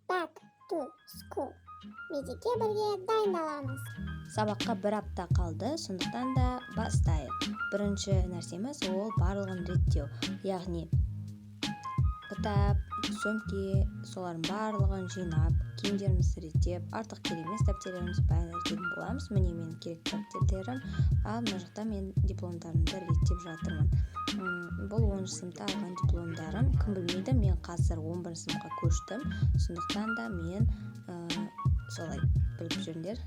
Back to school. Мектепке бірге дайындаламыз. Сабаққа бір апта қалды, сондықтан да бастайық. Бірінші нәрсеміз — ол барлығын реттеу, яғни кітап, сөмке, солардың барлығын жинап, киімдерімізді реттеп, артық керек емес дәптерлерімізді бәрін реттейтін боламыз. Міне, менің керекті дәптерлерім. Ал мына жақта мен дипломдарымды реттеп жатырмын. Бұл 10-сыныпта алған дипломдарым. Кім білмейді, мен қазір 11 сыныпқа көштім, сондықтан да мен солай біліп жүріңдер.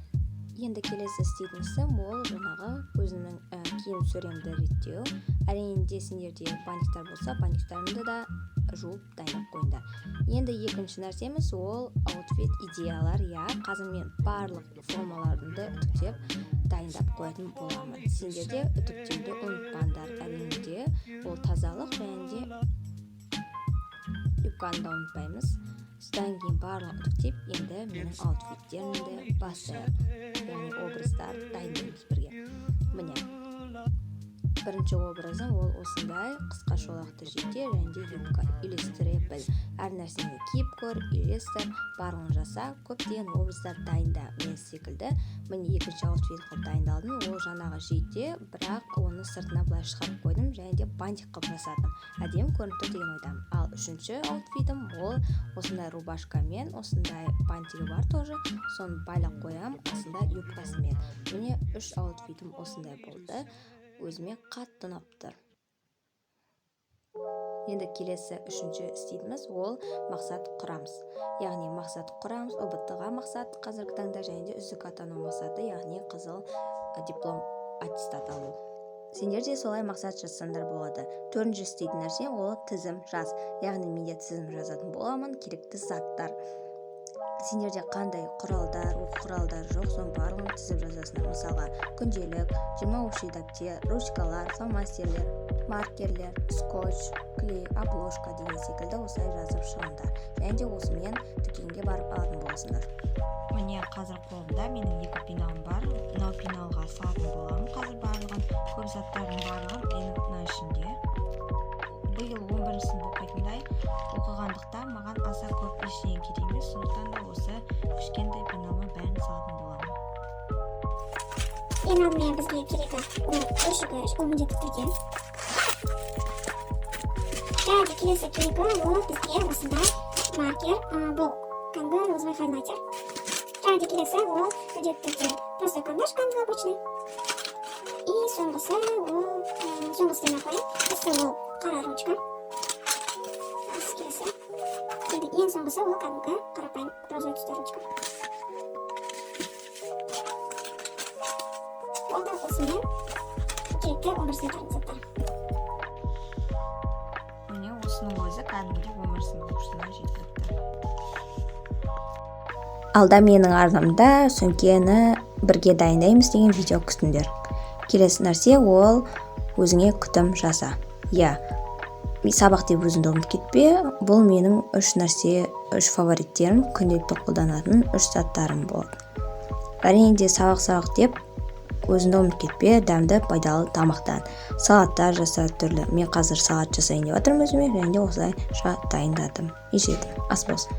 Енді келесі істейтін ісім — ол жаңағы өзімнің киім сөремді реттеу. Әрине де, сендерде бантиктар болса, бантиктарыңды да жуып, дайындап қойыңдар. Енді екінші нәрсеміз — ол аутфит идеялар. Иә, қазір мен барлық формаларымды үтіктеп, дайындап қоятын боламын. Сендер де үтіктеуді ұмытпаңдар. Әрине де, ол тазалық және де юбканы да ұмытпаймыз. Содан кейін барлығын үтіктеп, енді менің аутфиттерімді бастайық, яғни образдар дайындаймыз бірге. Міне, бірінші образым — ол осындай қысқа шолақты жейде және де юбка. Үйлестіре біл, әр нәрсені киіп көр, үйлестір, барлығын жаса, көптеген образдар дайында мен секілді. Міне, екінші аутфит қылып дайындалдым. Ол жаңағы жейде, бірақ оны сыртына былай шығарып қойдым және де бантик қылып жасадым. Әдемі көрініп тұр деген ойдамын. Ал үшінші аутфитім — ол осындай рубашкамен, осындай бантигі бар тоже, соны байлап қоямын астында юбкасымен. Міне, үш аутфитім осындай болды, өзіме қатты ұнап тұр. Енді келесі үшінші істейтініміз — ол мақсат құрамыз, яғни мақсат құрамыз. ҰБТ ға мақсат қазіргі таңда және де үздік атану мақсаты, яғни қызыл диплом, аттестат алу. Сендер де солай мақсат жазсаңдар болады. Төртінші істейтін нәрсе — ол тізім жаз, яғни менде тізім жазатын боламын. Керекті заттар, сендерде қандай құралдар, оқу құралдары жоқ, соның барлығын тізіп жазасыңдар. Мысалға, күнделік, 20 общий дәптер, ручкалар, фломастерлер, маркерлер, скотч, клей, обложка деген секілді осылай жазып шығыңдар және де осымен дүкенге барып алатын боласыңдар. Міне, қазір қолымда менің екі пеналым бар. Мынау пеналға салатын боламын қазір барлығын. Көп заттардың барлығы менің мына ішінде. Биыл 11 сынып оқитындай оқығандықтан, маған аса көп ештеңе керек емес, сондықтан да осы кішкентай пеналыма бәрін салатын боламын. Ең алдымен бізге керегі — ол өлшегіш, ол міндетті түрде. Және де келесі керегі — ол бізге осындай маркер, бұл кәдімгі розовый хайлайтер. Және де келесі — ол міндетті түрде просто карандаш, кәдімгі обычный. И соңғысы ол, соңғысы демей ақ қояйын, осы ол қара ручка. Келесі, енді ең соңғысы — ол кәдімгі қарапайым розовый түсті ручка. Болды, осымен керекті 11 сыныптардың заттары. Міне, осының өзі кәдімгідей 11 сынып оқушысына жеткілікті. Алда менің арнамда сөмкені бірге дайындаймыз деген видео күтіңдер. Келесі нәрсе — ол өзіңе күтім жаса. Иә, сабақ деп өзіңді ұмытып кетпе. Бұл менің үш нәрсе, үш фавориттерім, күнделікті қолданатын үш заттарым болады. Әрине де, сабақ, сабақ деп өзіңді ұмытып кетпе. Дәмді, пайдалы тамақтан, салаттар жаса түрлі. Мен қазір салат жасайын деп жатырмын өзіме және де осылайша дайындадым и жедім. Ас болсын.